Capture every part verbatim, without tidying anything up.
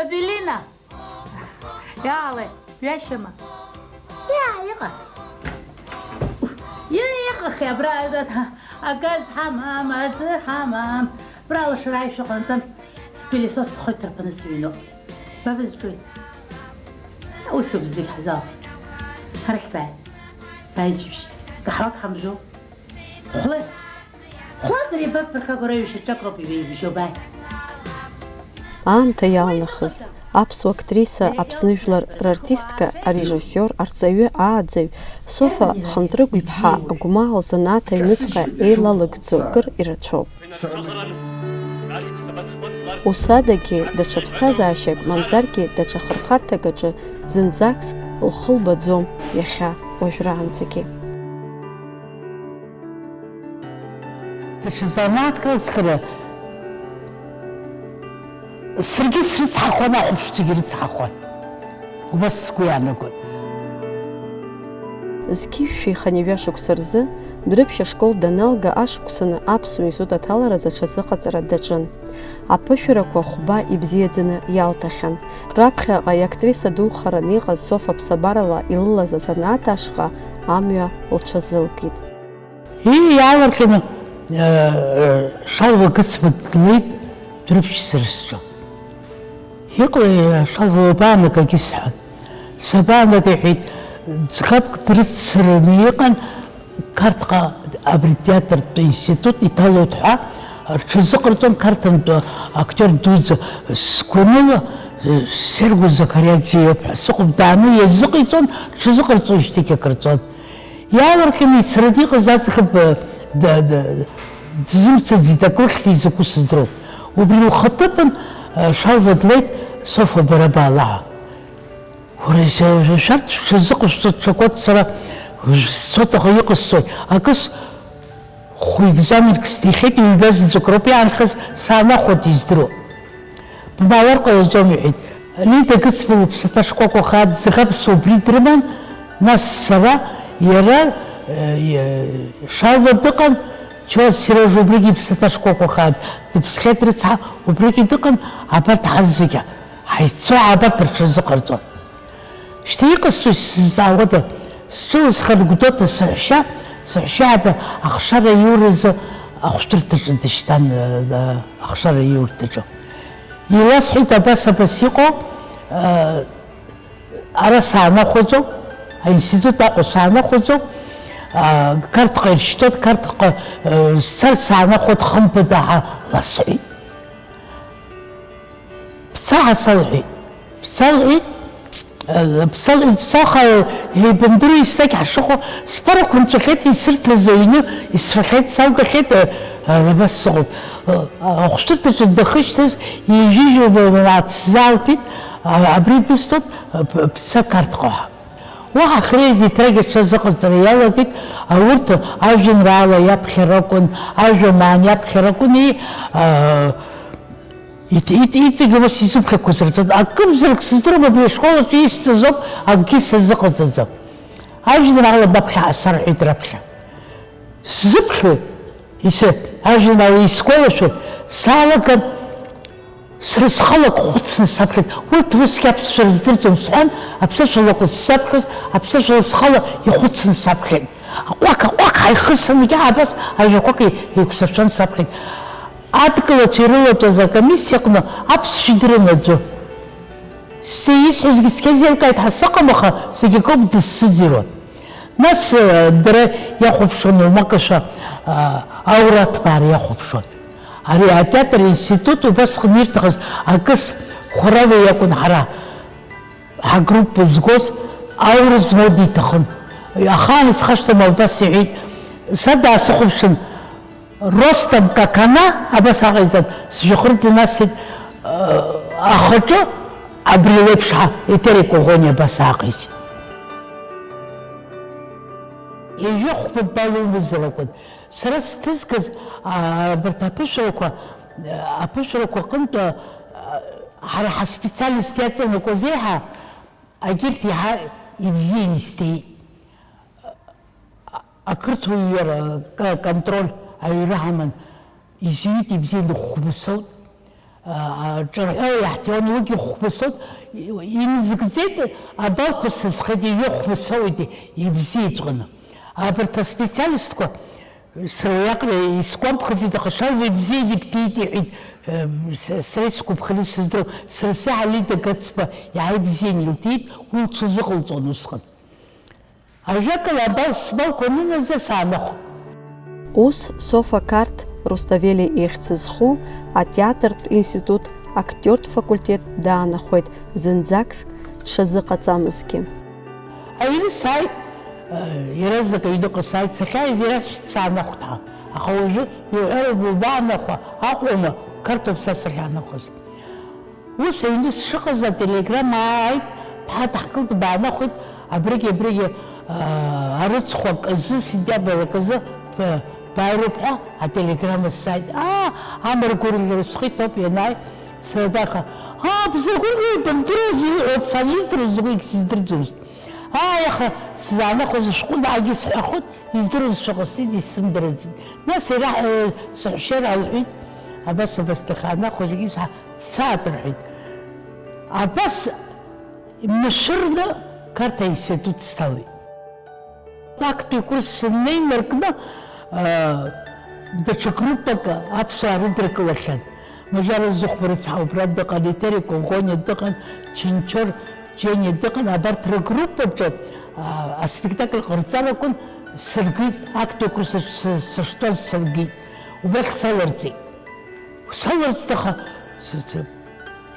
Эвелина! Иаалеи, ҩашьама? Иа, иҟа. Иа, иҟахи абра, агаз ҳамам, аӡы ҳамам. Абра алашара аишәа ҟанҵан, спилисос схы иҭарԥаны сыҩноуп. Ба бызҿуи? Усоуп зегь ҳзал. Ҳарахь бааи. Бааи џьыбшь. Каҳуак ҳамжәо. Хәлы. Хәлазар еибаббахагәара ҩ-шьаҿак роуп иҩеибжьо, бааи. Аамҭа иалнахыз, аԥсуа актриса, Аԥсны жәлар рартистка, арежиссиор, арҵаҩы, ааӡаҩ Софа Хынтрыгә-иԥҳа Гәмаа лзанааҭ аҩныҵҟа еилалыгӡо кыр ирацәоуп. Ус адагьы, даҽа ԥсҭазаашьак, мамзаргьы даҽа хырхарҭак аҿы зынӡаск лхы лбаӡом иахьа уажәраанӡагьы. Даҽа занааҭк алсхра саргьы срыцҳахуан, ахәаԥшцәагьы рыцҳахуан. Убас сгәы иаанагон. Зқьи жәшәи хынҩажәа шықәса рзы Дәрыԥшь ашкол даналга ашықәсаны аԥсуа институт аҭаларазы аҽазыҟаҵара даҿын. Аԥышәарақәа хәба ибзиаӡаны иалҭахьан. Раԥхьаҟа иактриса ду хараны иҟаз Софа ԥсабарала илылаз азанааҭ ашҟа амҩа лҽазылкит. Ии, иаалырҟьаны, э, Шалва Гыцба длеит Дәрыԥшь сара сҿы. Иҟалеи, Шалва, уабаанагагьы сҳәан. Сабаанага, иҳәеит, ӡӷабк дрыццараны иҟан, Қарҭҟа абри атеатртә институт иҭалоит ҳәа рҽазыҟарҵон, Қарҭынтәи актиор дуӡӡа, сгәаныла, э, Серго Закариаӡе иоуп ҳәа сыҟоуп, дааны иазыҟаиҵон, рҽазыҟарҵоижьҭеигьы акырҵон. Иаалырҟьаны ицараны иҟаз аӡӷаб, э, д-, д-, дзымцаӡеит, ак лыхьӡ изакәу сыздыруам. Убри лхаҭыԥан, э, Шалва длеит, Софа, бара баала ҳәа. Уара, шәарҭ шәҽазыҟашәҵо ҽакоуп, сара сцоит, аха иҟасҵои? Акыс хәы екзаменк сҭихьеит, ҩба заҵәык роуп иаанхаз, саанахәоит, издыруа. Бмаалар ҟалаӡом, иҳәеит. Лида Гыцба лыԥсаҭа шкәакәа хаа ӡӷабс убри дрыман, нас сара, иара, э, Шалва дыҟан, Чоаз Серожа убригьы иԥсаҭа шкәакәа хаа дыԥсхьеит, рыцҳа, убригьы дыҟан, абарҭ ҳазегьы ҳаиццо, абарҭ рҽазыҟарҵон. Шьҭа иҟасҵои сзызҵаауада? Сҿыласхар Гәдоуҭа саҳәшьа, саҳәшьа аба ахшара аиуразы ахәшәтәырҭаҿы дышьҭан, э, э, ахшара аиурҭаҿы. Иласҳәеит, абас, абас иҟоу, э, ара саанахәаӡом, аинститут Аҟәа саанахәаӡом, э, Қарҭҟа иршьҭоуп, Қарҭҟа, э, сцар саанахәоит, хымԥада ҳәа ласҳәеит. Бца ҳәа салҳәеит. Бца лҳәеит, э, бца лҳәеит, бцаха, еибамдыруа еснагь ҳшыҟоу, сԥарақәа нҵәахьеит, исырҭаз аҩны исфахьеит, салгахьеит, э, э, абас сыҟоуп. Э, ахәшәтәырҭаҿы дахышьҭыз, ҩажәижәаба мааҭ сзаалҭит, а, абри бысҭоит, э, б-, бца Қарҭҟа ҳәа. Уаҳа хреиз иҭрагь аҽазыҟаҵара иалагеит, аурҭ ажәеинраала иаԥхьар акәын, ажәамаан иаԥхьар акәын, и, а, Ит-, ит-, иҵегь ус исыԥхьақәаз рацәан. Акымзарак сыздыруам, абри ашкол аҿы исҵаз ауп, акгьы сазыҟаҵаӡам. Ажәеинраала баԥхьа ҳасарҳәеит раԥхьа. Сзыԥхьоит, исыҳ-, ажәеинраала исгәалашәоит, салаган, сара схала ак хәыцны саԥхьеит. Урҭ усгьы аԥсшәа рыздырӡом сҳәан, аԥсышәа лакәыз сзаԥхьоз, аԥсышәала схала ихәыцны саԥхьеит. Аҟәақ, аҟәақ ҳаихысынгьы абас ажәақәак еиқәсыршәан саԥхьеит. Адгылацәа ирылатәаз акомиссиа аҟны аԥсшәа дрынаӡо. Сзеисҳәозгьы цқьа изеилкааит ҳәа сыҟам, аха зегь акоуп дысзыӡырҩуан. Нас, э, дара иахәаԥшуан, уамакашәа, а, аура аҭбаара иахәаԥшуан. Ари атеатр институт убасҟан ирҭахыз акыс хәарала иакәын ҳара. Ҳгруппа згоз аурыс мода иҭахын. Ахаан исхашҭуам, убас иҳәеит, са даасыхәаԥшын, ростом как она, абас аҟаиҵан, сжәҩахыр днасит, э, ахаҿы абри леиԥш ҳа, Етери Коӷониа абас ааҟаиҵеит. Ҩажәи хәба балумазар акәын. Сара сҭызгаз, а, абарҭ аԥышәарақәа, а, аԥышәарақәа рҟынтә, а, ҳара ҳаспециальность иаҵанакуаз еиҳа, агьырҭ иаҳа ибзиан исҭеит. А-, ақырҭуаҩ иара ка-, контроль аҩра ҳаман, изҩит ибзиан, хәба соут. Ҿырҳәала иаҳҭиуан, уигьы хәмасоуп, инзыгӡеит, абалқәа сызхеит, ҩы хәмасоуеит ибзиаҵәҟьаны. Абарҭ аспециалистқәа сара уиаҟара исгәамԥхаӡеит, аха Шалва ибзианы ибҭиит, иҳәеит, э, с-, сара исгәаԥханы сыздырам, сара саҳа Лида Гацба иаҳа ибзианы илҭиит, уи лҽазыҟалҵон усҟан. Ажәакала, абал-сбалқәа аныназа саанахәт. Ус, Софа Қарҭ Руставели ихьӡ зху атеатртә институт актиортә факультет даанахәеит, зынӡаск дшазыҟаҵамызгьы. Аҩны сааит, э, иаразнак аҩныҟа сааит, сахьааиз ирасҳәеит саанахәт ҳәа. Аха уажәы иуҳәароуп, иубаанахәа, Аҟәа аума, Қарҭ ауп са сахьаанахәаз. Ус аҩны сшыҟаз ателеграмма ааит, ԥҳа дҳкылт, баанахәеит, абригь, абригь, аа, арыцхә аказы, сентиабр аказы б-, бааироуп ҳәа ателеграмма сааит. Аа, амаргәырҩара схы иҭоуп, ианааи, сара абаҟа, аа, бзыргәырӷьои, бымдыруаз, иуҳәо саниздыруаз, закәи сыздырӡомызт. Ааи, аха сзаанахәаз шәҟәы даагьы сҳәахоит, издыруаз шәҟәы сыдиз сымдырӡит. Нас ираҳәа саҳәшьара лҳәеит, абас, абас дахьаанахәа зегьы сҳа-, дцааит рҳәеит. Абас мшәырны Қарҭ аинститут сҭалеит. Актәи акурс сыннеи инаркны, аа, даҽа группак аԥсуаа рыдыркылахьан. Мажара Зыхәба рыцҳа убра дыҟан, Еҭери Коӷониа дыҟан, Чынчор Џьениа дыҟан, абарҭ ргруппаҿы, аа, аспектакль ҟарҵар акәын, сыргеит, актәи акурс аҿы сы-, сыштәаз сыргеит. Убахь саларҵеит. Саларҵт, аха с-, с-,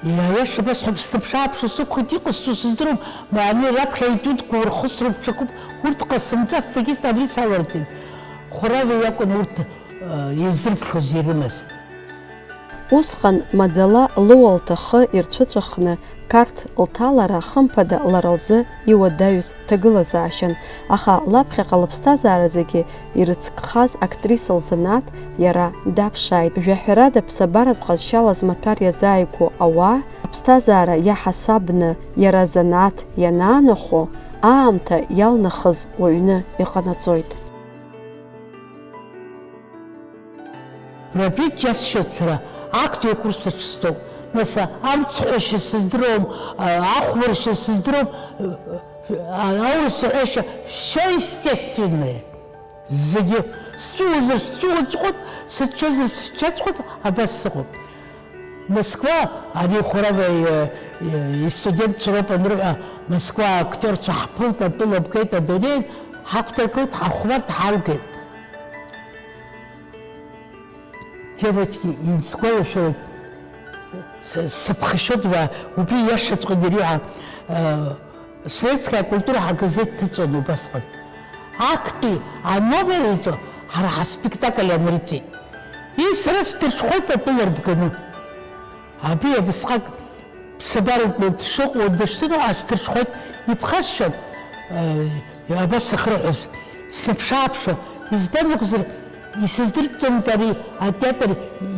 иаиаша басҳәап, сныԥшааԥшуа сықәхеит, иҟасҵо сыздыруам, ани раԥхьа аетудқәа урхысроуп ҽакуп, урҭ ҟасымҵацҭагьы абри саларҵеит. Хәараве иакәын урҭ, э, изырԥхьоз ирымаз. Усҟан маӡала лыуа лҭахы ирцәыҵәахны Қарҭ лҭалара, хымԥада, лара лзы иуадаҩыз ҭагылазаашьан, аха лаԥхьаҟа лыԥсҭазаара зегьы ирыцкхаз актриса лзанааҭ иара даԥшааит. Жәаҳәарада, ԥсабаратә ҟазшьала змаҭәар иазааигәоу ауаа, аԥсҭазаара иаҳасабны иара азанааҭ ианаанахәо, аамҭа иалнахыз уаҩны иҟанаҵоит. Уажәы џьасшьоит сара, актәи акурс аҿы стәоуп. Нас, амцҳәашьа сыздыруам, а, ахәмаршьа сыздыруам, а, аурыс аҳәашьа, всё естественное. Зегьы сҵәуозар сҵәуаҵәҟьоит, сыччозар сыччаҵәҟьоит, абас сыҟоуп. Москва, ани Хәаравеи, э, э, истудентцәа роуп анырҳәа, Москва актиорцәа ҳԥылт, атәыла бгеит, адунеи ҳақәдыргылт, ҳахәмарт, ҳалгеит. Девочки, исгәалашәоит, с-, сыԥхашьоит уа, убри иашаҵәҟьаны ириҳәа, э, Советская культура ҳагазеҭ ҭыҵуан убасҟан. Актәи аномер аҿы ҳара ҳаспектакль анрыҵеит. Ии, сара сдырҽхәеит атәыла рбганы. Абри абасҟак ԥсабаратәы дшыҟоу дышҭыну асдырҽхәеит, иԥхасшьон, э, абас сахьрыҳәоз, снаԥшааԥшуа, избан акәзар, исыздырӡомызт ари атеатр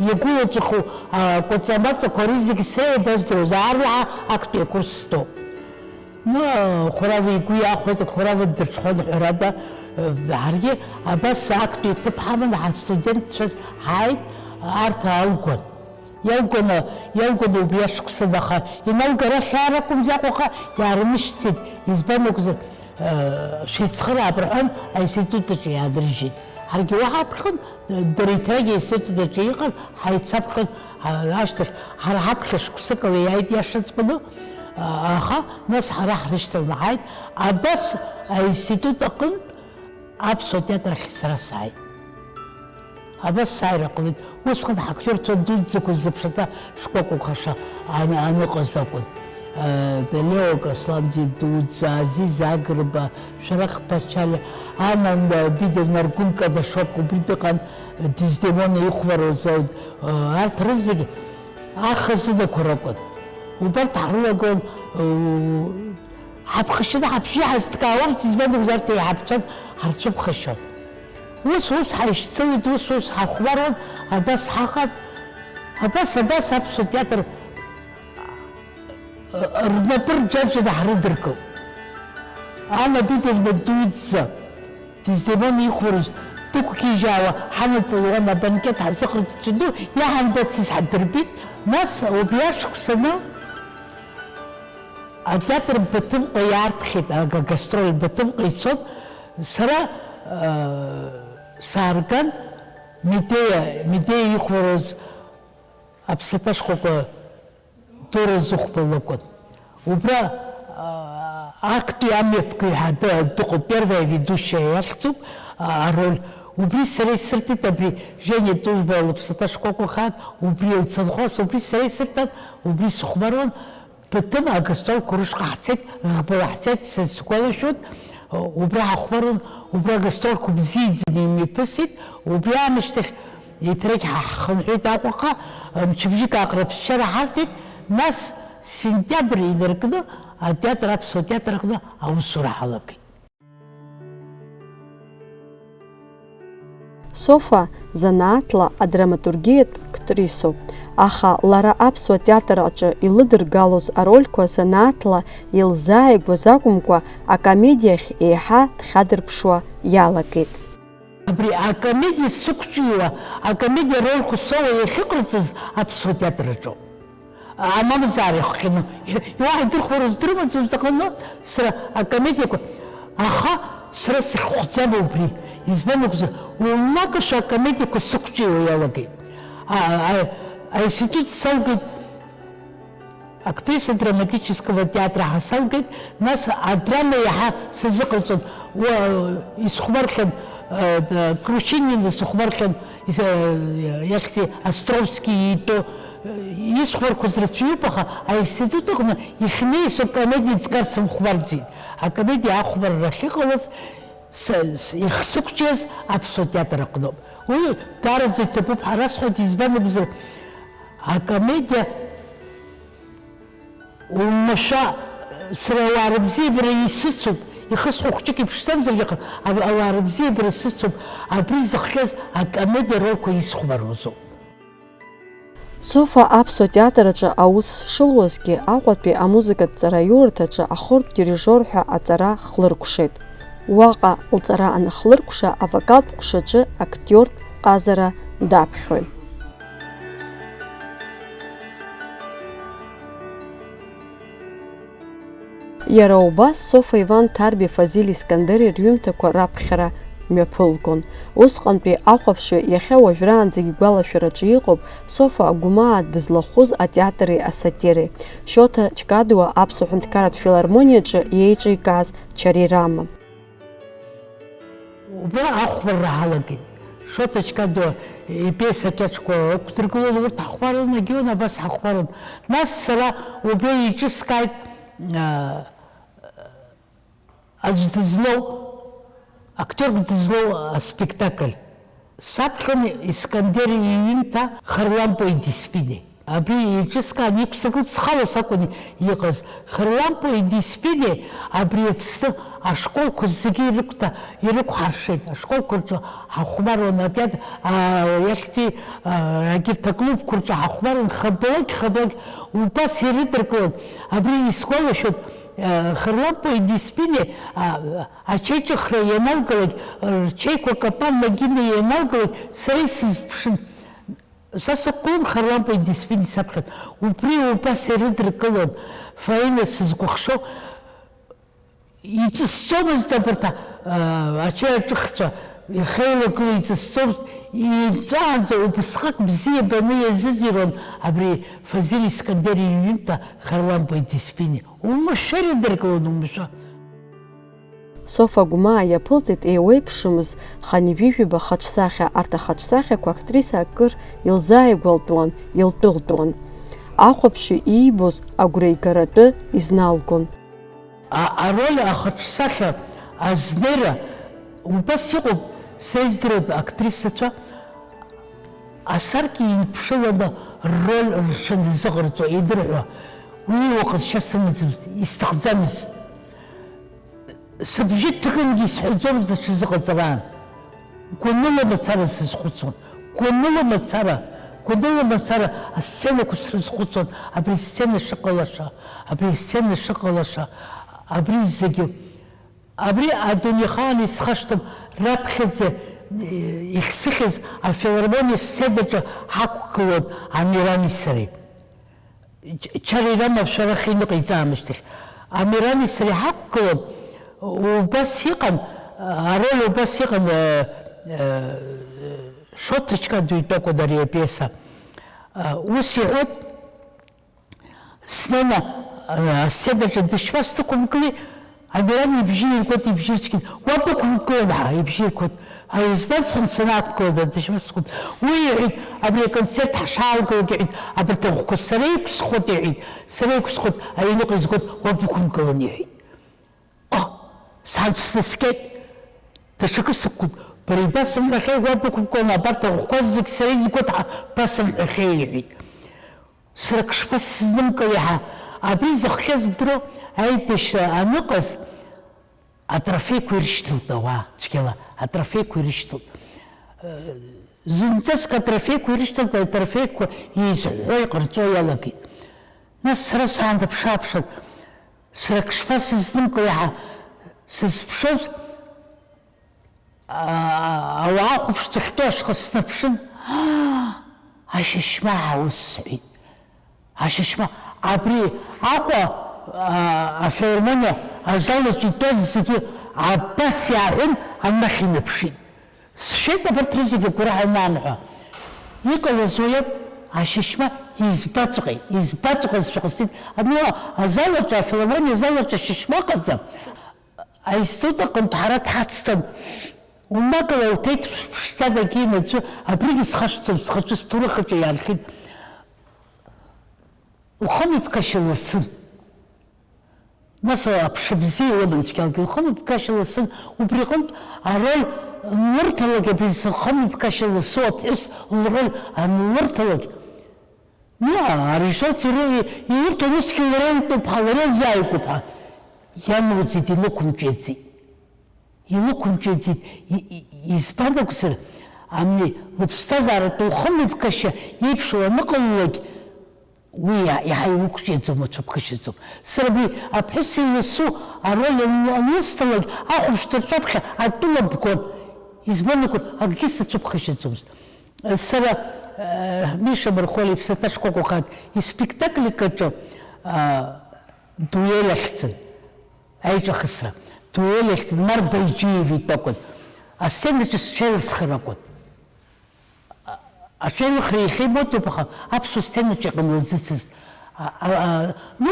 иагәылаҵәаху акәаҵамаҵақәа, ари зегьы сара иабаздыруаз, аарла актәи акурс стәоуп. Ну, Хәарава игәы иахәеит, Хәарава ддырҽхәон ҳәарада, э, ҳаргьы абас актәи аҭыԥ ҳаман ҳастудентцәаз ҳааит, арҭ аалгон. Иалгоны, иалгоны убри ашықәсан, аха иналгар ахьаар акәымзи Аҟәаҟа иаармышьҭит, избан акәзар, э, шәеицхыраап рҳәан, аинститут аҿы иаадыржьит. Ҳаргьы уа ҳаԥхьон, дара еиҭарак аинститут аҿы иҟан, ҳаицаԥхьон, а, ашьҭахь, ҳара ҳаԥхьа шықәсыкала иааит иашаҵәҟьаны, а, аха нас ҳара ҳрышьҭаланы ҳааит. Абас аинститут аҟынтә аԥсуа театр ахь сара сааит. Абас сааира ҟалеит. Усҟан ҳактиорцәа дуӡӡақәа ззыԥшаҭа шкәакәа лхаша ан-, аныҟаз акәын. Лео Касланӡиа дуӡӡа, Азиз Агрба, Шәарах Ԥачалиа, Анна Бедиевна Аргәын Кадашок убри дыҟан, Дездемона ихәмаруаз, арҭ рызегь ахазынақәа ракәын. Убарҭ ҳрылагон, ҳаԥхашьаны ҳабжьы ҳазҭкаауамызт, избан акәзар, арҭ еиҳабацәан ҳарцәыԥхашьон. Ус, ус ҳаишьцылеит, ус, ус ҳахәмаруан, абас ҳаҟан, абас, абас аԥсуа театр рнапы рџьаџьаны ҳрыдыркылт. Анна Бедиевна дуӡӡа, Дездемона ихәмаруаз, дықәгьежьаауа ҳанаҵалон, абанкет ҳазыҟарҵеит, ду иаҳамбацыз ҳдырбеит. Нас убри ашықәсаны атеатр Баҭымҟа иаарԥхьеит, ага-, гастроль Баҭымҟа ицон, сара, э, саарган, Медеиа, Медеиа ихәмаруаз аԥсаҭа шкәакәа Дора Зыхәба лакәын. Убра, а, актәи амҩаԥгаҩ ҳәа ды-, дыҟоуп, первая ведущая иахьӡуп, а, ароль. Убри сара исырҭеит абри Женя Тужба лыԥсаҭа шкәакәахаан, убри илцынхоз, убри сара исырҭан, убри сыхәмаруан, Баҭым агастролқәа рышҟа ҳцеит, ӷбала ҳцеит, са сгәалашәоит, убра ҳахәмаруан, убра агастролқәа бзиаӡаны имҩаԥысит, убри аамышьҭахь Еиҭарак ҳа-, ҳхынҳәит Аҟәаҟа, мчыбжьык ааҟара аԥсшьара ҳарҭеит, нас сентиабр инаркны атеатр, аԥсуа театр аҟны аусура ҳалагеит. Софа занааҭла адраматургиатә ктрисоуп, аха лара аԥсуа театр аҿы илыдыргалоз арольқәа занааҭла илзааигәаз акәымкәа, акомедиахь еиҳа дхьадырԥшуа иалагеит. Абри акомедиа сықәҿиуа, акомедиа рольқәа соуа иахьыҟарҵаз аԥсуа театр аҿоуп. Амамзар ихҟьаны, иуаҳдырхәарыз дрымаӡамызт, аха, ну, сара акомедиақәа, аха сара сыхьхәӡам убри. Избан акәзар, уамакәашәа акомедиақәа сықәҿиуа иалагеит. А, а, аинститут салгеит, актриса драматического театра ҳәа салгеит, нас адрама иаҳа сазыҟарҵон. Уа, исхәмархьан, э, д-, Кручинина сыхәмархьан, ис-, э, иахьӡи, Островски иитәу, э, исхәмарқәаз рацәаҩуп, аха аинститут аҟны ихьнеисо комедиа ӡкар сымхәмарӡеит. Акомедиа ахәмарра ахьыҟалаз, Са, с-, ихсықәҿиаз аԥсуа театр аҟноуп. Уи даараӡа иҭабуп ҳәа расҳәоит, избан акәзар, акомедиа уамашәа, сара ауаа рыбзиабара исыцуп, ихысҳәо хәҷык иԥшӡамзаргьы, аха ау-, ауаа рыбзиабара сыцуп, абри зыхҟьаз акомедиа рольқәа исхәмаруазоуп. Софа аԥсуа театр аҿы аус шылуазгьы, Аҟәатәи амузыкатә ҵараиурҭаҿы ахортә дирижиор ҳәа аҵара хлыркәшеит. Уаҟа лҵара анхлыркәша, авокалтә ҟәшаҿы актиортә ҟазара даԥхьоит. Иара убас Софа Иван Ҭарбеи Фазиль Искандери рҩымҭақәа раԥхьара мҩаԥылгон. Усҟантәи ахәаԥшҩы иахьа уажәраанӡагь игәалашәараҿы иҟоуп Софа Гәмаа дызлахәыз атеатри асатиреи. Шьоҭа Ҷкадуа Аԥсуа Ҳәынҭқарратә филармониаҿы иеиҿикааз Чарирама. Убра ахәмарра ҳалагеит. Шоҭа Ҷкадуа ипиеса кьаҿқәа ықәдыргылон, урҭ ҳахәмарран, егьиуан абас ҳахәмарран. Нас сара убра еиҿыскааит, аа, аӡә дызлоу, актиорк дызлоу аспектакль. Саԥхьон Искандер иҩымҭа Харлампои Диспини. Абри еиҿыскаан иқәсыргылт, схала сакәын иҟаз. Харлампои Диспини абри Аԥсны ашколқәа зегьы ирықәҭа-, ирықәҳаршеит. Ашколқәа рҿы ҳахәмаруан, атеатр, а, иахьӡи, а, егьырҭ аклубқәа рҿы ҳахәмаруан, хабалак, хабалак убас ирыдыркылон. Абри исгәалашәоит, а, Харлампои Диспини, а, ачаиҿыхра ианалгалак, рчаиқәа капан нагины ианалгалак, сара исызԥшын. Са сықәгылан, Харлампои Диспини саԥхьан. Убри убас ирыдыркылон, Фаина сызкәыхшоу. Иҵысӡомызт абарҭ, а, ачаи аҿыхцәа, ихеилагыло иҵысӡомызт, инҵәаанӡа убысҟак бзиа баны иазыӡырҩуан абри Фазиль Искандери иҩымҭа Харлампои Диспини. Умшәа ирыдыркылон, умшәа. Софа Гәмаа иаԥылҵеит еиуеиԥшымыз ханижәижәаба хаҿсахьа, арҭ ахаҿсахьақәа актриса акыр илзааигәалтәуан, илтәылтәуан. Ахәаԥшҩы иибоз агәра игаратәы изналгон. А-, ароль ахаҿсахьа азнеира убас иҟоуп, са издыруа актрисацәа асаркьа инԥшыланы рроль рҽаназыҟарҵо идырҳәо, уи иҟазшьа сымаӡамызт, исҭахӡамызт. Сыбжьы ҭыгангьы исҳәаӡомызт даҽазыҟаҵараан. Гәаныла мацара сазхәыцуан. Гәаныла мацара, гәаныла мацара асценақәа срызхәыцуан, абри асцена шыҟалаша, абри асцена шыҟалаша, абри зегьы. Абри адунеихаан исхашҭуам, раԥхьаӡа, э, иахьсыхьыз афилармониа сценаҿы ҳақәгылон Амирани сареи. Ч-, чара ирама шәарах иныҟаиҵаамышьҭахь, Амирани сареи ҳақәгылан, убас иҟан, ароль убас иҟан, э, э, Шоҭа Чкадуа итәы акәын ари апиеса. Э, ус иҳәоит, Снана, э, асценаҿы дышьуа сдәықәымгылеи, Амиран ибжьы иргоит, ибжьы ирцәгьан, уа бықәымгылан ҳәа ибжьы иргоит. Ҳа избан сҳәан санаақәгыла дадышьуа сгәы. Уи иҳәеит, абри аконцерт ҳшаалгалак иҳәеит, абарҭ ахәқәа сара иқәсхуеит иҳәеит, сара иқәсхуеит, аҩныҟа изгоит, уа бықәымгылан иҳәеит. О, сан снаскьеит. Даҽакы сықәкуп, бара ибасымҳәахьеи, уа бықәымгылан, абарҭ ахәқәа зегь сара изгоит ҳәа басымҳәахьеи иҳәеит. Сара ак шԥасзымкылеи ҳәа, абри зыхҟьаз бдыруоу, аибашьра аныҟаз, атрофеиқәа ирышьҭалт ауаа, цәгьала атрофеиқәа ирышьҭалт. Зынӡаск атрофеиқәа ирышьҭалт, атрофеиқәа еизҳәҳәо иҟарҵо иалагеит. Нас сара саанаԥшы-ааԥшын, сара ак шԥасызнымкылеи ҳәа сызԥшыз, аа, ауаа хәаԥшцәа ахьтәоу ашҟа снаԥшын, аа, ашьашьмаҳа ус сҳәеит. Ашьашьма, абри Аҟәа, аа, афилармониа азал аҿы итәаз зегьы абас иааҳәын, анахь инаԥшит. Сшәеит абарҭ рызегьы агәараҳәа анаанҳәа. Иҟалаз уи ауп, ашьашьма избаҵәҟьеи, избаҵәҟьазшәа ҟасҵеит. Ани азал аҿы, афилармониа азал аҿы ашьашьма ыҟаӡам. Аинститут аҟынтә ҳара дҳацҭан, умакала лҭеит ԥшӡа дагьины аӡәы, абригьы схашҭӡом, схаҿы сҭоурых аҿы иаанхеит. Лхымҩаԥгашьа ласын. Нас аԥша бзиа илыман цәгьалгьы, лхымҩаԥгашьа ласын, убри аҟынтә ароль анлырҭалак, абри зхымҩаԥгашьа ласу аԥҳәыс лроль анлырҭалак, ну, арежиссер иры-, илырҭон усгьы лара илтәуп ҳәа, лара илзааигәоуп ҳәа, иамуӡеит, илықәымҿиаӡеит. Илықәымҿиаӡеит, и-, и-, избан акәзар, ами, лыԥсҭазааратә лхымҩаԥгашьа еиԥшу аныҟалалак, Уи иа-, иаҳа иуқәҿиаӡом, уцәыԥхашьаӡом. Сара абри аԥҳәыс иласу ароль ан-, анлысҭалак, ахәаԥшцәа рҿаԥхьа атәыла бгон. Избан акәын, акгьы сацәыԥхашьаӡомызт. Сара, э, Миша Мархоли иԥсаҭа шкәакәахааит испектаклик аҿы, а, дуель ахьӡын, аиҿахысра. Дуель ахьӡын, Марба Иџьиева итәы акәын. Асценаҿы сҽеилысхыр акәын. Аҽеилыхра иахьа имоҭоуп, аха аԥсуа сценаҿ иҟамлаӡыцызт. А, а, а, ну,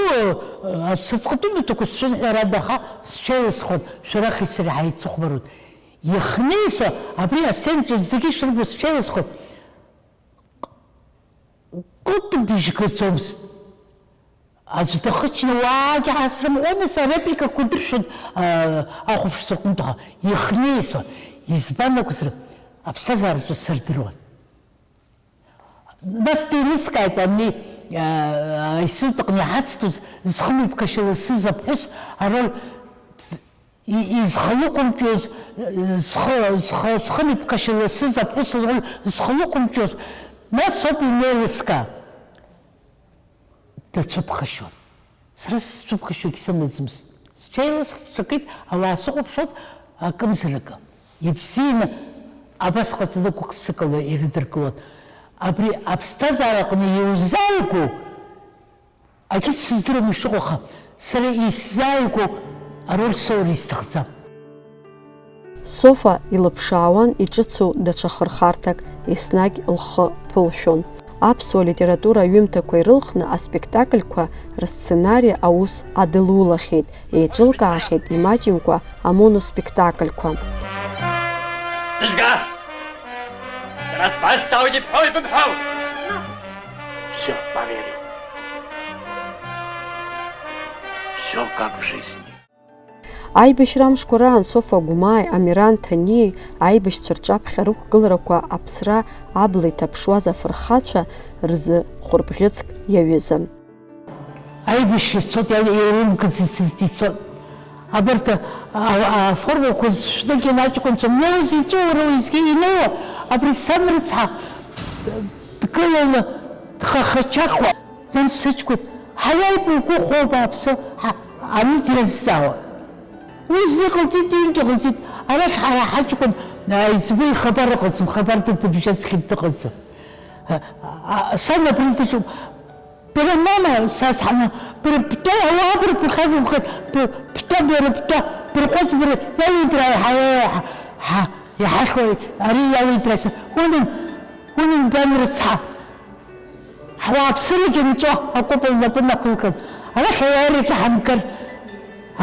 а, сыӡҟатәи маҭәақәа сцәын, ҳәарада, аха сҽеилысхуан, шәарахи сареи ҳаицыхәмаруан. Иахнеиса абри асценаҿы зегьы ишырбо сҽеилысхуан. Кәыт бжьгаӡомызт. Аӡә дахыччаны уаагьы ҳасрымҳәо, нас арепликақәа дыршәон, аа, ахәаԥшцәа рҟынтәҟа ихнеисуан. Избан акәзар, аԥсҭазаараҿы сырдыруан. Нас деилыскааит ани, аа, аинститут аҟны иҳацтәыз зхымҩаԥгашьа ласыз аԥҳәыс ароль и-, изхылықәымҿиоз, зхы, зхы, зхымҩаԥгашьа ласыз аԥҳәыс лроль зхылықәымҿиоз, нас ауп инеилыскаа. Дацәыԥхашьон. Сара сцәыԥхашьогь сымаӡамызт. Сҽеилысхит, сҿакит, ауаа сыхәаԥшуан, акымзаракы. Ибзианы абас ҟаҵаны гәык-ԥсыкала ирыдыркылон. Абри аԥсҭазаара аҟны иузааигәоу, акгьы сыздыруам ишыҟоу, аха сара исзааигәоу ароль соура исҭахӡам. Софа илыԥшаауан иҿыцу даҽа хырхарҭак, еснагь лхы ԥылшәон. Аԥсуа литература аҩымҭақәа ирылхны аспектакльқәа рсценари аус адылулахьеит, еиҿылкаахьеит имаҷымкәа амоноспектакльқәа. Дыжга! Сара сбазҵаауеит, ибҳәоу, ибымҳәоу! Всё, поверил. Всё как в жизни. Аибашьра амшқәа раан Софа Гәымааи Амиран Ҭаниеи аибашьцәа рҿаԥхьа рықәгыларақәа аԥсра абла иҭаԥшуаз афырхацәа рзы хәырбӷьыцк иаҩызан. Аибашьра цот, иа-, еилымгаӡацызт ицот. Абарҭ а-, а-, аформақәа зшәнагьы аҷкәынцәа мнеиуаз иҵәуара уеизгьы инеиуа, абри сан рыцҳа дгыланы дхахачахуа. Нас сыҷкәын, ҳаиааип, угәахәуоу, бааԥсы, ҳа, ани диазҵаауа. Уи зны иҟалҵеит, ҩынтә иҟалҵеит, арахь ҳара ҳаҷкәын, а, иӡбеи хабар ыҟаӡам, хабар дыдыбжьаӡхьеит дыҟаӡам. А, а, сан абри дыҿуп. Бара мама, сас ҳана, бара бтәа, ауаа бара бхагамхеит, б-, бтәа, бара бтәа, бырҟәыҵ, бара иалидра ҳа-, ҳа-, ҳа-, иҳахьуеи, ари иалидра са, унан, унан, бан рыцҳа. Ҳуааԥсырагьы нҵәо акәыпа лнапы нақәылган, арахь аиааирагьы ҳамгар,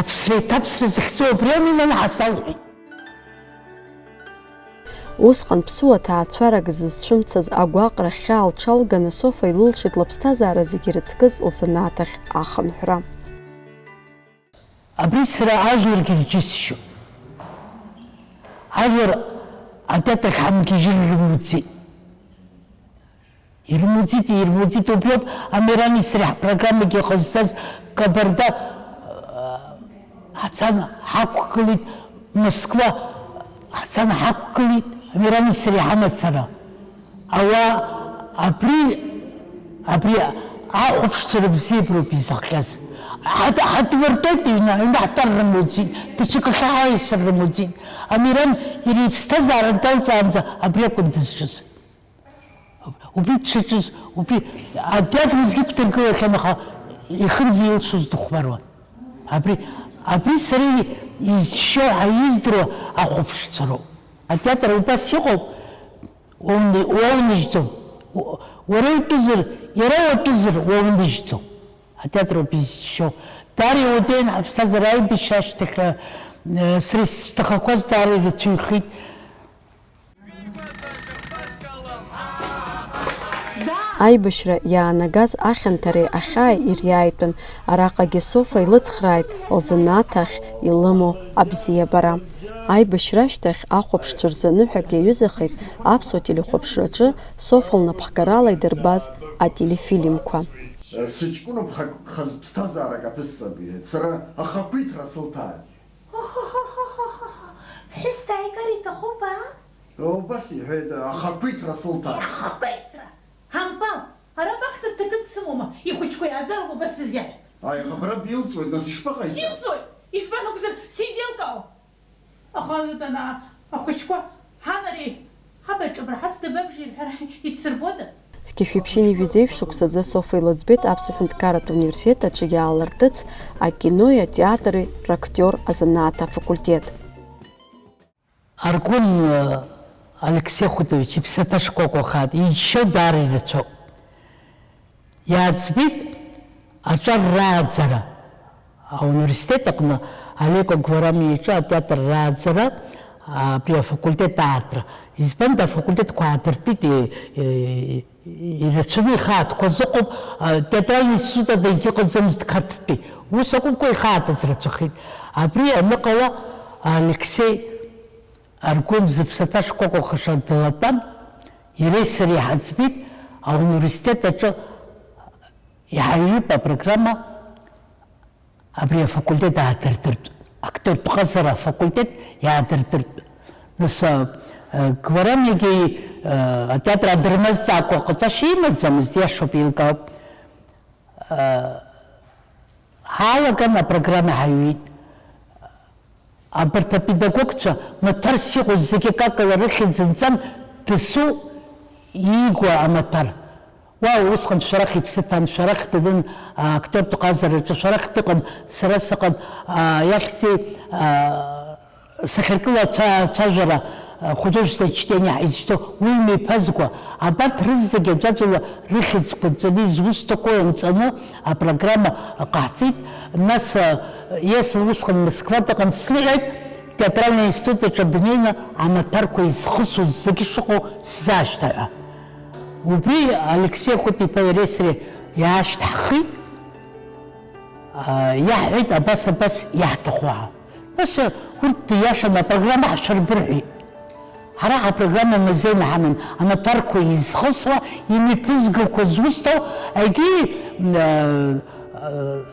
аԥсра еиҭаԥсра захьӡу абри ами, нан, ҳасалҳәеит. Усҟан ԥсуа ҭаацәарак зызцәымцаз агәаҟра хьаа лҽалганы Софа илылшеит лыԥсҭазаара зегьы ирыцкыз лзанааҭ ахь ахынҳәра. Абри сара ажәларгьы ирџьысшьо. Ажәлар атәатахь ҳамгьежьыр ирымуӡеит. Ирмуӡит, ирмуӡит, убриоуп Амирани сареи ҳпрограммагьы иҟазҵаз Кабарда, э, ҳцан ҳақәгылеит, Москва ҳцан ҳақәгылеит, Амирани сареи ҳамацара. Ауаа абри, абри ахәаԥшцәа рыбзиабароуп изыхҟьаз. Ҳад-, ҳадмыртәеит, аҩны, аҩны ҳтәар рымуӡит, даҽакахьы ҳаиасыр рымуӡит. Амиран иара иԥсҭазаара далҵаанӡа абри акәын дызҿыз. Убри дшаҿыз, убри адиагнозгьы ықәдыргылахьан, аха ихынӡа илшоз дыхәмаруан. Абри, абри сара изччо ҳәа издыруа ахәаԥшцәа роуп. Атеатр убас иҟоуп, уауны-, уауныжьӡом. У-, уара утәызар, иара уатәызар, уауныжьӡом. Атеатр ауп изччо. Даара иуадаҩын ҳаԥсҭазаара аибашьра ашьҭахь, э, сара исҭахақәаз даара ирацәаҩхеит. Аибашьра иаанагаз ахьанҭареи ахьааи ириааитәын, араҟагьы Софа илыцхрааит лзанааҭ ахь илымоу абзиабара. Аибашьра ашьҭахь ахәаԥшцәа рзы ныҳәак иаҩызахеит аԥсуа телехәаԥшраҿы Софа лнапхгарала идырбаз ателефильмқәа. Сыҷкәынуп хак-, хаз ԥсҭазаарак аԥысҵап, иҳәеит, сара ахақәиҭра сылҭааит. Ҳәыс дааигар иҭахуп, аа? Убас иҳәеит, ахақәиҭра сылҭааит. Ахақәиҭра! Ҳампал, ара абахҭа дҭакын дсымоума, ихәыҷқәа иааӡароуп убас сызиаҳәа. Аиха, бара билҵуеит, нас ишԥаҟаиҵа? Силҵуеит, избан акәзар, сизеилкаауам. Аха, Дана, ахәыҷқәа, ҳанареи, ҳабаҿы абра ҳаӡә дабабжьеи рҳәара ицсырбода? Зқьи жәшәи ԥшьынҩажәи зеижә шықәсазы Софа илыӡбеит Аԥсуа ҳәынҭқарратә университет аҿы иаалыртыц акинои атеатри рактиор азанааҭ афакультет. Аргәын, э, Алексеи Хәытович иԥсаҭа шкәакәахааит, иџьшьо даара ирацәоуп. Иааӡбеит аҿар рааӡара. Ауниверситет аҟны Алеко Гварамиа иҿы атеатр рааӡара, абри афакультет аартра. Избанда афакультетқәа аадыртит, и-, и-, ирацәаны ихаатәқәаз ыҟоуп, а, театральный институт ада егьыҟаӡамызт Қарҭтәи. Ус акәымкәа ихаатәыз рацәахеит. Абри аныҟала Алексеи Аргәын зыԥсаҭа шкәакәахаша дылатәан, иареи сареи ҳаӡбеит ауниверситет аҿы иҳаҩып апрограмма, абри афакультет аадыртыртә, актиортә ҟазара афакультет иаадыртыртә. Нас, а, а, Гварамиагьы, а, атеатр адырмазҵаакәа ҟаҵашьа имаӡамызт, иашоуп, еилкаауп. А, ҳалаган апрограмма ҳаҩит. Абарҭ апедагогцәа маҭәарс иҟоу зегьы акакала рыхьӡ нҵан, дасу иигәа амаҭәар. Уа, усҟан шәарах иԥсы ҭан, шәарах дадын, а, актиортә ҟазараҿы шәарах дыҟан, сара сыҟан, а, иахьӡи, а, сахьаркыла ацәа-, ацәажәара, а, художественное чтение ҳаизшьҭоу, уи мҩаԥазгуа, абарҭ рызегьы аӡәаӡәала рыхьӡқәа нҵаны, изусҭа қәоу нҵаны апрограмма ҟаҳҵеит. Нас, а, Есма усҟан Москва дыҟан, слыҳәеит, театральный институт аҿы бнеины амаҭәарқәа изхысуаз зегьы шыҟоу сзаашьҭаҳәа. Убри Алексеи Хәыт-иԥа иареи сареи иаашьҭаҳхит, а, иаҳҳәеит, абас, абас иаҳҭаху ҳәа. Нас урҭ иашаны апрограмма ҳшәырбырҳәеит. Ҳара ҳапрограмма мазеины ҳаман, амаҭәарқәа изхысуа, имҩаԥызгақәа зусҭоу, егьи, м, а, а,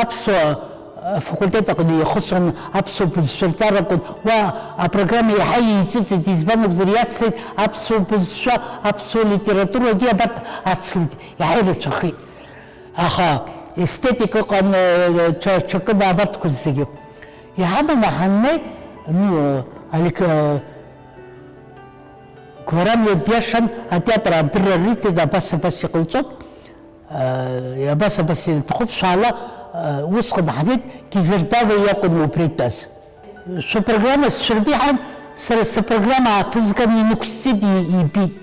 аԥсуа, а, факультет аҟны ихысуан аԥсуа бызшәа рҵаракәын, уа апрограмма иаҳа еиҵыҵит, избан акәзар, иацлеит аԥсуа бызшәа, аԥсуа литературагьы абарҭ ацлеит, иаҳа ирацәахеит. Аха естетика ыҟан, э, ҽа-, ҽакын абарҭқәа зегьы. Иҳаманы ҳаннеи, ну, Алик-, э, Гварамиа диашан, атеатр адырра риҭеит, абас, абас иҟалҵоит. Абас, абас иаҭахуп, шәаала, усҟан ҳнеит, Гизардава иакәын убра итәаз. Шәыпрограмма сшәырбеиҳан, сара сыпрограмма ааҭызган инықәсҵеит, и-, ибеит.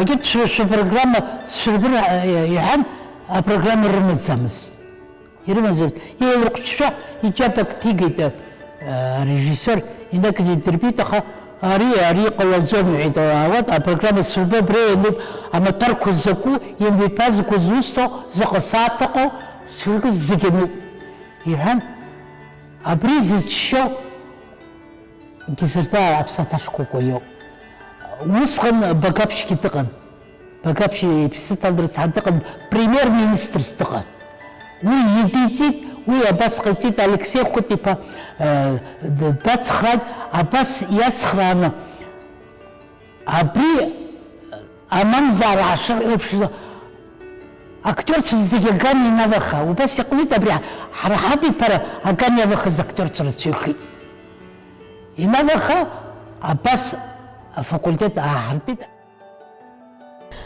Егьырҭ шәы-, шәыпрограмма сшәырбыр, иҳәан, апрограмма рымаӡамызт. Ирымазаргь, еилырҟәшәа иџьабак ҭигеит, а, арежиссиор, инаганы идырбеит, аха ари, ари ҟалаӡом, иҳәеит, а, вот, апрограмма сырба абра иануп, амаҭәарқәа закәу, имҩаԥазақәа зусҭо, заҟа сааҭ ыҟоу, сыргыз зегь ануп, иҳәан, абри зыччо Гизардаа аԥсаҭа шкәакәа иоуп. Усҟан Багаԥшьгьы дыҟан. Багаԥшь иԥсы ҭан рыцҳа дыҟан, премьер-министрс дыҟан. Уи идиҵеит, уи абас ҟаиҵеит, Алексеи Хәыт-иԥа, э, д-, дацхрааит, абас иацхрааны, абри, э, амамзаара ҳашырҳәо еиԥш, актиорцәа зегьы аган инаваха, убас иҟалеит абри, ҳара ҳабиԥара аган иавахаз актиорцәа рацәаҩхеит. Инаваха, абас афакультет ааҳартит.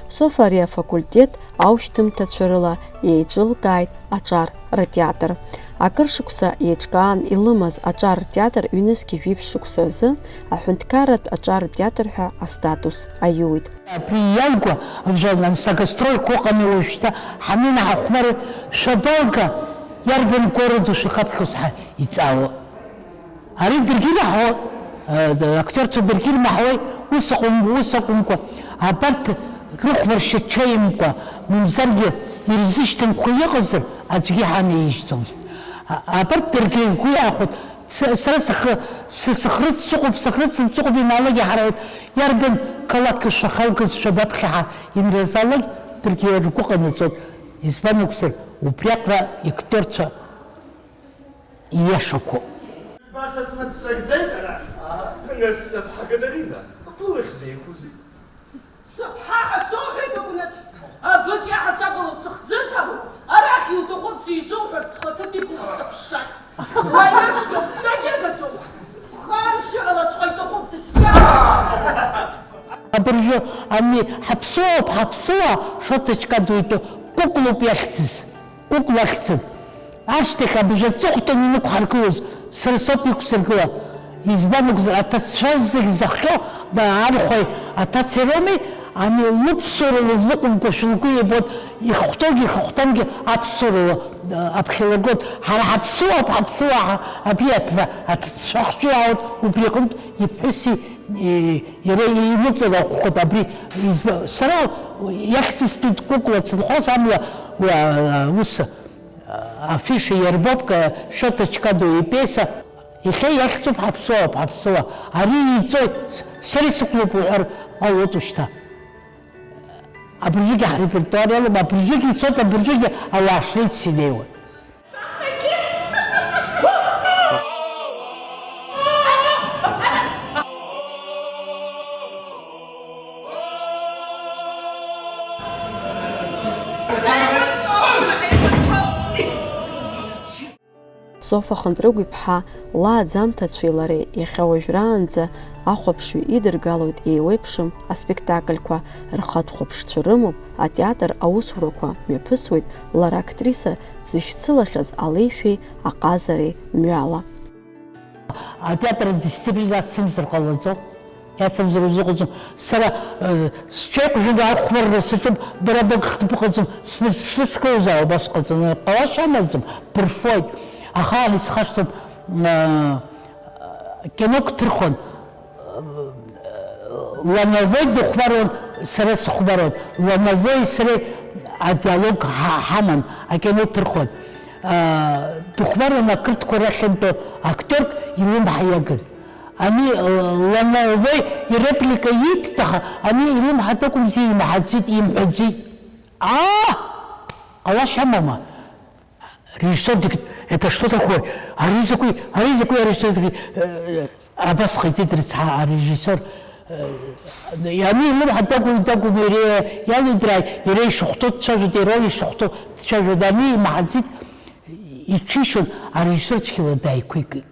Софа ари афакультет аушьҭымҭацәа рыла еиҿылкааит аҿар ртеатр. Акыр шықәса еиҿкаан илымаз аҿар ртеатр ҩнызқьи жәиԥшь шықәса азы аҳәынҭқарратә аҿар ртеатр ҳәа астатус аиуит. Абри иалгәа, абжьан, нас агастрольқәа ыҟами уажәшьҭа, ҳанына ҳахәмари, шәабалга, иарбан городу шәахаԥхьоз ҳәа иҵаауа. Ари дыргьы ираҳауа, э, актиорцәа дыргьы ирмаҳауеи, ус акәым-, ус акәымкәа, абарҭ рыхәмаршьа ҽеимкәа, мамзаргьы ирзышьҭымхуа иҟазар, аӡәгьы иҳанаижьӡомызт. А-, абарҭ дыргьы ргәы иаахәеит, с-, сара сыхры-, сы-, сыхрыц сыҟоуп, сыхрыцым сыҟоуп, ианаалак иаҳарауеит, иарбан қалақь шәахалгаз шәабаԥхьа ҳәа инразалак, дыргьы ргәы ҟанаҵоит, избан акәзар, убриаҟара иактиорцәа Ииашақәоуп. Баша смыццакӡеит арахь. Нас, сыԥҳа Катерина, былахь зеиқәузеи? Сыԥҳа ҳәа соуҳәеит, агәнас, абыкь иаҳасабала усыхӡыӡаауеит, арахь иуҭахуп сизуҳәарц, схаҭыԥ иқәуп ҟаԥшшак. Уаҩы ԥшьба дагьыгаӡом. Хымшьаралаҵәҟьа иҭахуп дысхьаауеит. Абыржәы ани ҳаԥсуоуп, ҳаԥсуа, Шоҭа Чкадоу итәы кәыкәлоуп иахьӡыз. Кәыкәла ахьӡын. Ашьҭахь абжа аҵыхәтәан инықәҳаргылоз сара соуп иқәсыргыла. Избан акәзар, аҭацәа зегь зыхҟьо, да, архәеи аҭацеи роуми, ани лыԥсуара лызныҟәымго шәылгәы еибоит, ихәҭоугьы ихахәҭамгьы аԥсуара ла, да, аԥхьа илыргоит. Ҳара ҳаԥсуоуп, ҳаԥсуаа, абри аҭра-, аҭыӡшәа хҿиаауеит, убри аҟынтә иԥҳәыси, и-, иара иныҵак ақәхоит, абри изба-, сара иахьсызтәит кәыкәла цынхоз амла, уа, ус, Афиша иарбоуп Ка-, Шоҭа Чкадоу ипиеса, иахьа иахьӡуп Ҳаԥсуаауп, ҳаԥсуа. Ари иҵоит, с-, сара исықәлоуп уҳәар ҟалоит ушьҭа. Абыржәгьы ҳрепертуар иалоуп, абыржәгьы ицоит, абыржәгьы ауаа шреицс инеиуеит. Софа Хынтрыгә-иԥҳа лааӡамҭацәеи лареи иахьа уажәраанӡа ахәаԥшҩы идыргалоит еиуеиԥшым аспектакльқәа, рхатә хәаԥшцәа рымоуп, атеатр аусурақәа мҩаԥысуеит лара актриса дзышьцылахьаз алеишәеи аҟазареи мҩала. Атеатр адисциплина ацымзар ҟалаӡом. Иацымзар узыҟаҵом. Сара, э, сҽеиҟәжәаны ахәмарра саҿуп, бара быгхт быҟаӡам, сбызԥшны сгылозаауа убас ҟаҵаны, ҟалашьа амаӡам, бырфоит. Ахаан исхашҭуам, э, кинок ҭырхуан, э, Лановои дыхәмаруан, сара сыхәмаруан. Лановои сареи адиалог ҳа-, ҳаман, акино ҭырхуан. Э, дыхәмаруан ақырҭқәа рахьынтәи актиорк илымҳа иагын. Ани, э, Лановои иреплика ииҭт, аха ани илымҳа дакәымзи, имаҳаӡеит, имҳәаӡеит. Аа! Ҟалашьа амоума? Режиссер дик, это что такое? Ари закәи, ари закәи арежиссер дик, э, абас ҟаиҵеит рыцҳа арежиссер. Э, ани илымҳа дакәым, дакәым, иара иалидырааит, иара ишахәҭоу дцәажәоит, иара ишахәҭоу дцәажәоит, ани имаҳаӡеит, иҽишьуан, арежиссер цқьала дааиқәикит.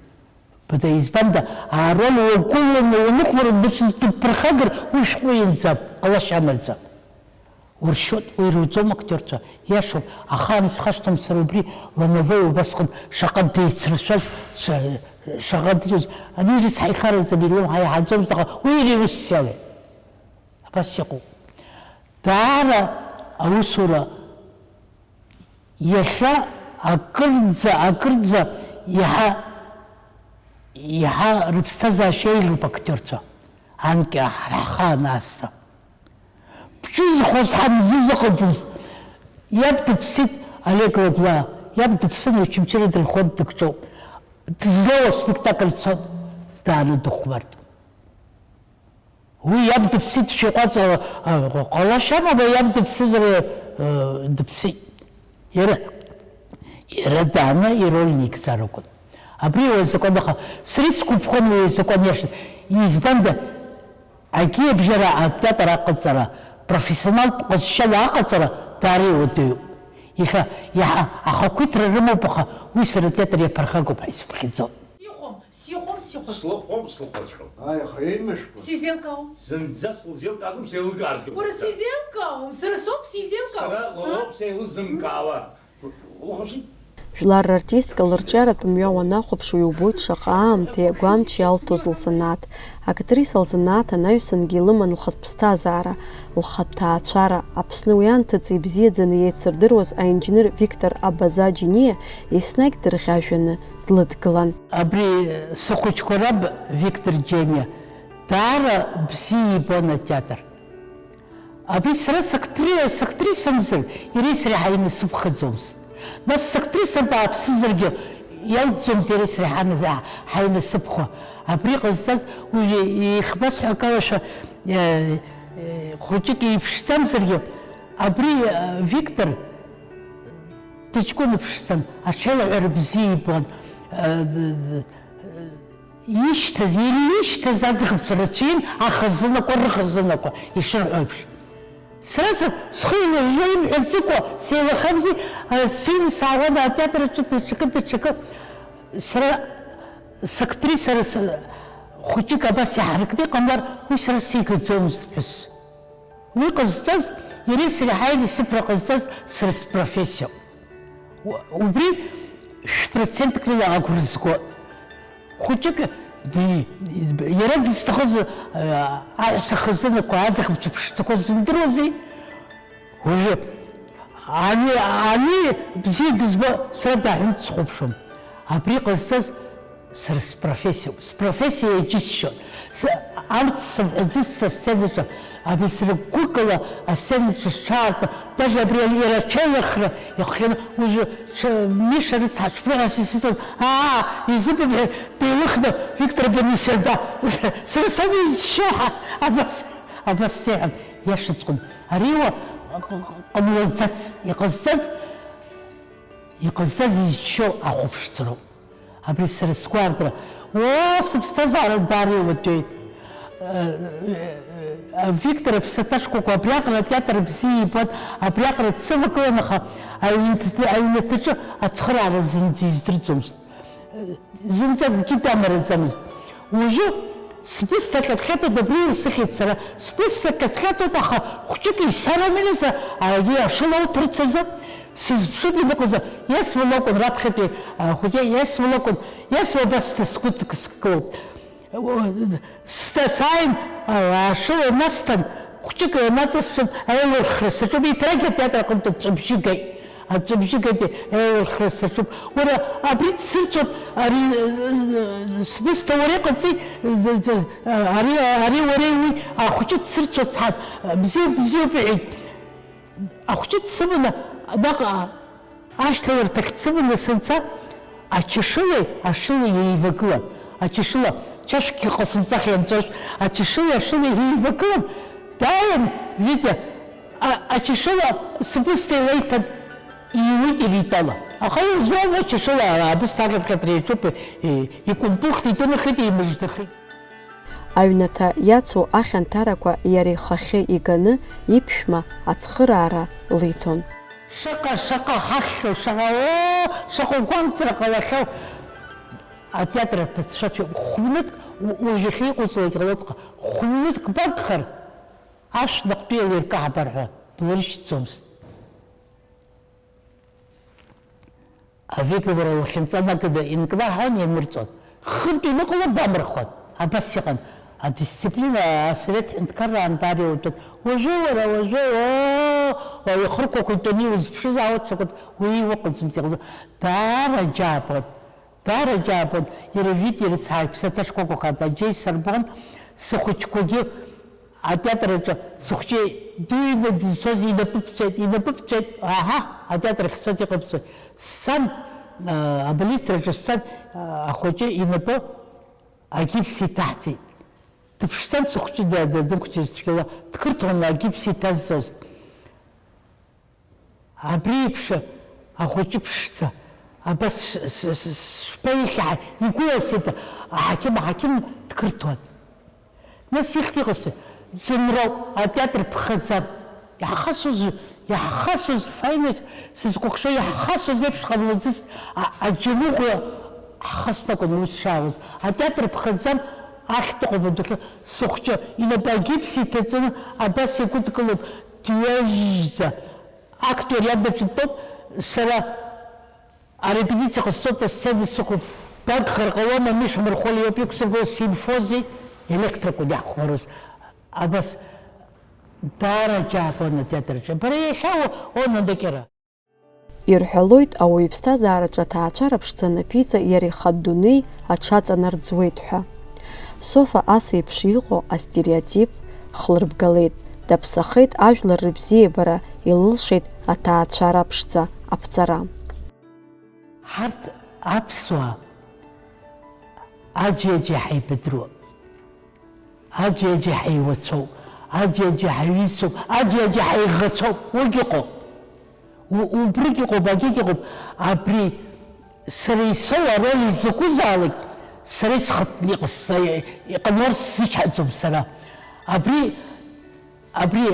Бада, избанда, ароль уагәыланы уныҟәмарын, быцны дыԥырхагар, уи шәҟәы ианӡам, ҟалашьа амаӡам. Уршьуеит, уи руӡом актиорцәа, иашоуп, ахаан исхашҭуам сара убри Лановои убасҟан шаҟа деицрашәаз, ша-, шаҟа диуз, ани рыцҳа ихараӡам, илымҳа иаҳаӡомызт, аха уи иара иус иалеит. Абас иҟоуп. Даара аусура иахьа акырӡа, акырӡа иаҳа, иаҳа рыԥсҭазаашьа еиӷьуп актиорцәа, анкьа ҳара ҳхаан аасҭа. Бҽызхоз ҳамзыза ыҟаӡамызт. Иаб дыԥсит, Олег Лагәлаа, иаб дыԥсын, Очамчыра дынхоит, дыкҿоуп. Дызлоу аспектакль цон, дааны дыхәмарт. Уи иаб дыԥсит, шәиҟәаҵ, а, а, ҟалашьа амам, иаб дыԥсызар, а, дыԥсит. Иара, иара дааны ироль никӡар акәын. Абри уи азакәан, аха сара исгәаԥхон уи азакәан иашан. Избанда, агьиабжьара атеатр аҟаҵара, профессионалтә ҟазшьала аҟаҵара даара иуадаҩуп. Иахьа иаҳа ахақәиҭра рымоуп, аха уи сара атеатр иаԥырхагоуп ҳәа исыԥхьаӡон. Сихәом, сихәом, сихәом. Слыхәом, слыхәаҵәҟьом. Ааи, аха еимашәкуа. Сизеилкаауам. Зынӡа сылзеилкаазгом, сеилымкааргьы. Уара сизеилкаауам, сара соуп сизеилкаауа. Сара уара уоуп сеилызымкаауа. Улыхәаԥши? Жәлар рартистка лырҿиаратә мҩа уанахәаԥш, уи убоит шаҟа аамҭеи агәамч иалҭоз лзанааҭ. Актриса лзанааҭ анаҩсангьы илыман лхатә ԥсҭазаара, лхатә ҭаацәара. Аԥсны уи анҭыҵ ибзиаӡаны иеицырдыруаз аинџьныр Виктор Абаза Џьениа еснагь дырӷьажәҩаны длыдгылан. Абри сыхәыҷқәа раб Виктор Џьениа даара бзиа ибон атеатр. Абри сара сактри-, сактрисамзар, иара исреиҳа инасыԥхаӡомызт. Нас сактриса бааԥсызаргьы, иалҵӡомызт иара исреиҳа ҳа-, ҳаинасыԥхо. Абри ҟазҵаз, уи ихбасҳәа акалашәа, э, э, хәыҷык иԥшӡамзаргьы, абри, э, Виктор дыҷкәына ԥшӡан, аҽеилаҳәара бзиа ибон. Э, д-, д-, Ишьҭаз, иара ишьҭаз аӡӷабцәа рацәаҩын, ахазынақәа, рыхазынақәа, ишырҳәо еиԥш. Сара са-, схы еилажәжәо имҳәаӡакәа сеилахамзи, а, сыҩны саауан атеатр аҿы даҽакы, даҽакы. Сара сактриса, сара с-, хәыҷык абас иаҳаракны иҟамлар, уи сара сигаӡомызт ԥҳәыс. Уи ҟазҵаз, иара исреиҳа инасыԥра ҟазҵаз сара спрофессиоуп. У-, убри шә-процентк рыла агәра зго. Хәыҷык ди-, иара дызҭахыз, э, аҳәса хазынақәа, аӡӷабцәа ԥшӡақәа зымдыруази? Уажәы ани, ани бзиа дызбо сара дааҳәны дсыхәаԥшуан. Абри ҟазҵаз Сара спрофессиоуп, спрофессиа иаџьысшьон. С-, амц сымҳәаӡеит сасценаҿы, абри сара гәыкала асценаҿы сҽаартны, даже абри иара аҽеилыхра ихҟьаны, уажәы ҽ-, Миша рыцҳа, ҽԥныҳәас исыҭон, аа, изыбымҳәеи, деилыхны Виктор Бонисерба, сара соума изшьа, абас, абас сеиҳәон, иашаҵәҟьан, ари уа ҟ-, ҟ-, ҟамлаӡац, иҟазҵаз, иҟазҵаз изшьо ахәаԥшӡароуп. Абри сара сгәаартра, оо, сыԥсҭазаара даара иуадаҩуп. Э, э, э, Виктор аԥсаҭа шкәакәа абриаҟара атеатр бзиа ибон, абриаҟара дсывагылан, аха аҩнаҭа-, аҩнаҭаҿы ацхыраара зынӡа издырӡомызт. Э, зынӡа акгьы дамараӡамызт. Уажәы сбысҭа ҟьатҟьатоит, абри усыхьит сара, сбысҭа ҟьатҟьатоит, аха хәҷык исарамыразы, арагьы ашыла уҭарц азы. Сызԥшуп иныҟәаз, Есма лакәын раԥхьатәи, а, хәыҷы, Есма лакәын, Есма абас сҭаскәыцк скылоуп. Сҭа-, сааин, а, ашыла насҭан, хәҷык наҵасшәан, аилырхра саҿуп, еиҭарак атеатр аҟынтә аҵәабжьы геит. Аҵәабжьы геит, аилырхра саҿуп. Уара, абри дсырцәоуп, ари, э, э, сбысҭа уара иҟаҵеи, э, э, ари, ари уара иуи, ахәҷы дсырцәоуп, сҳан, бзиоуп, бзиоуп, иҳәеит. Ахәҷы дсыманы, наҟ-, ашьҭаларҭахь дсыманы санца, ачашылеи ашылеи еивагылан. Ачашыла, чашәкгьы ҟасымҵахьеи анҵәашә, ачашылеи ашылеи еивагылан, дааин, Витиа, а-, ачашыла сыбысҭа илеиҭан, иуит иритәала. Аха илзуам ачашыла, абысҭа аҟьаԥ-ҟьаԥра иаҿуп, и-, икәымпылхит, инымхеит, еимыждахеит. Аҩнаҭа иацу ахьанҭарақәа иара ихахьы иганы иԥшәма ацхыраара лиҭон. Шаҟа, шаҟа ҳахьхьоу, шаҟа, оо, шаҟа гәамҵра ҟалахьоу! Атеатр аҭыӡшәацәа хә-ҩнытә, у-, уажәахьы иҟоуҵалак ҟалоит, хә-ҩнытә багхар, ашә наҟтәиала иркаҳбар ҳәа Блыршьцомызт. Авиковара лахьынҵа наганы инкнаҳан ианырҵон. Хынтә иныҟало бамырхуан. Абас иҟан. Адисциплина асовет ҳәынҭқарраан даара иутәын. Уажәы уара, уажәы, оо, уа ихырқәақәа итәаны иузԥшызаауеит, сакәыт, уи иуҟаӡамызт, иҟаӡам. Даара аџьаабон. Даара аџьаабон, иара вит ирыцҳаит, ԥсаҭа шкәакәахеит, аџьа исырбон, сыхәыҷқәагьы атеатр аҿы, сыхәҷы дыҩны дызцоз инапы ԥҵәеит, инапы ԥҵәеит, аҳа, атеатр ахь сцоит, иҟабҵоит. Сцан, а, аболицраҿы сцан, а, ахәыҷы инапы агипс иҭаҳҵеит. Дыԥшӡан сыхәҷы да-, да-, дықәҵыз цәгьала, дқырҭуан агипс иҭазҵоз. Абри еиԥш ахәыҷы ԥшӡа, абас ш-, ш-, ш-, шԥаихьаҳай, игәы иасит, аҳақьым, аҳақьым дқырҭуан. Нас ихьт иҟасҵои? Ӡынроуп, атеатр ԥхаӡам. Иаҳхасуаз, иаҳхасуаз, фаина, сызкәыхшоу, иаҳхасуаз еиԥш ҟамлаӡыцт, а-, аџьамыӷәа ҳхасҭақәан аус шаауаз. Атеатр ԥхаӡам, ахьтә ҟәыбаҭахьы сыхәҷы инапы агипс иҭаҵаны абас игәыдкылоуп. Дҩежьӡа актиор иаб даҿы дтәоуп, сара арепетициа ҟасҵоит, асцена сықәуп, дагхар ҟалома, Миша Мырхәалиа иоуп иқәсыргыло, симфози, електрокәа иаҳхәмаруаз. Абас даара аџьаабон атеатр аҿы. Бара иахьа уа-, уанадакьара. Ирҳәалоит, ауаҩы иԥсҭазаараҿы аҭаацәара ԥшӡа анаԥиҵа, иара ихатә дунеи аҽаҵанарӡуеит ҳәа. Софа ас еиԥш иҟоу астереотип хлырбгалеит, даԥсахеит ажәлар рыбзиабара, илылшеит аҭаацәара ԥшӡа аԥҵара. Ҳарҭ аԥсуаа аӡәи-аӡәи ҳаибадыруа. Аӡәи-аӡәи ҳаиуацәоуп, аӡәи-аӡәи ҳаҩызцәоуп, аӡәи-аӡәи ҳаиӷацәоуп, уигь ыҟоуп. У-, убригь ыҟоуп, агьигь ыҟоуп. Абри сара исоу ароль изакәызаалак, сара исхатәны иҟасҵа-, иҟамлар сзычҳаӡом сара. Абри, абри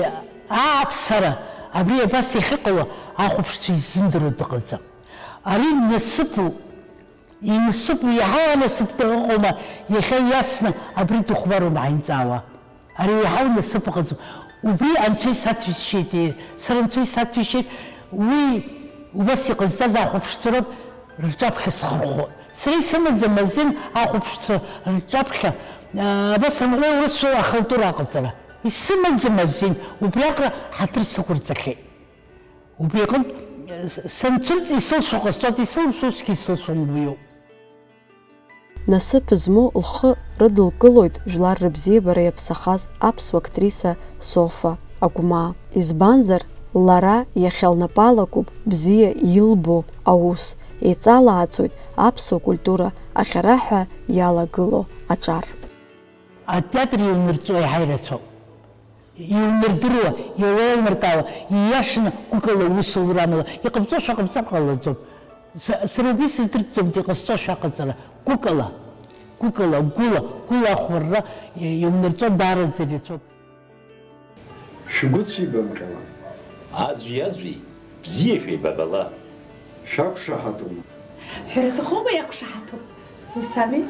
ааԥсара, абри абас иахьыҟало ахәаԥшцәа иззымдыруа дыҟаӡам. Ари насыԥуп. Инасыԥу иаҳау анасыԥда ыҟоума, иахьа иасны абри дыхәмарума ҳаимҵаауа? Ари иаҳау насыԥ ыҟаӡам. Убри анцәа исаҭәеишьеит, сара анцәа исаҭәеишьеит, уи убас иҟазҵаз ахәаԥшцәа роуп рҿаԥхьа схырхәо. Сара исымаӡам азин ахәаԥшцәа рҿаԥхьа, аа, абас амҟьа урысшәала ахалтура аҟаҵара. Исымаӡам азин, убриаҟара ҳаҭыр сықәырҵахьеит. Убри аҟынтә, с-, санцәырҵ исылшо ҟасҵоит, исылшо усгьы исылшом, убриоуп. Насыԥ змоу лхы рыдылкылоит жәлар рыбзиабара иаԥсахаз аԥсуа актриса Софа Агәмаа. Избанзар, лара иахьа лнапы алакуп бзиа илбо аус, еиҵалааӡоит аԥсуа культура ахьараҳәа иалагылоу аҿар. Атеатр иунырҵо еиҳа ирацәоуп. Иунардыруа, иуеилнаркаауа, ииашаны гәыкала усура амала, иҟабҵошәа ҟабҵар ҟалаӡом. Са, сара убри сыздырӡом, иҟасҵошәа аҟаҵара, гәыкала, гәыкала, гәыла, гәыла ахәмарра иунарҵо даараӡа ирацәоуп. Шәгәы цәибамкала. Аӡәи-аӡәи, бзиа шәеибабала. Шәақәшаҳаҭума? Ҳәара аҭахума, иақәшаҳаҭуп. Ус ами?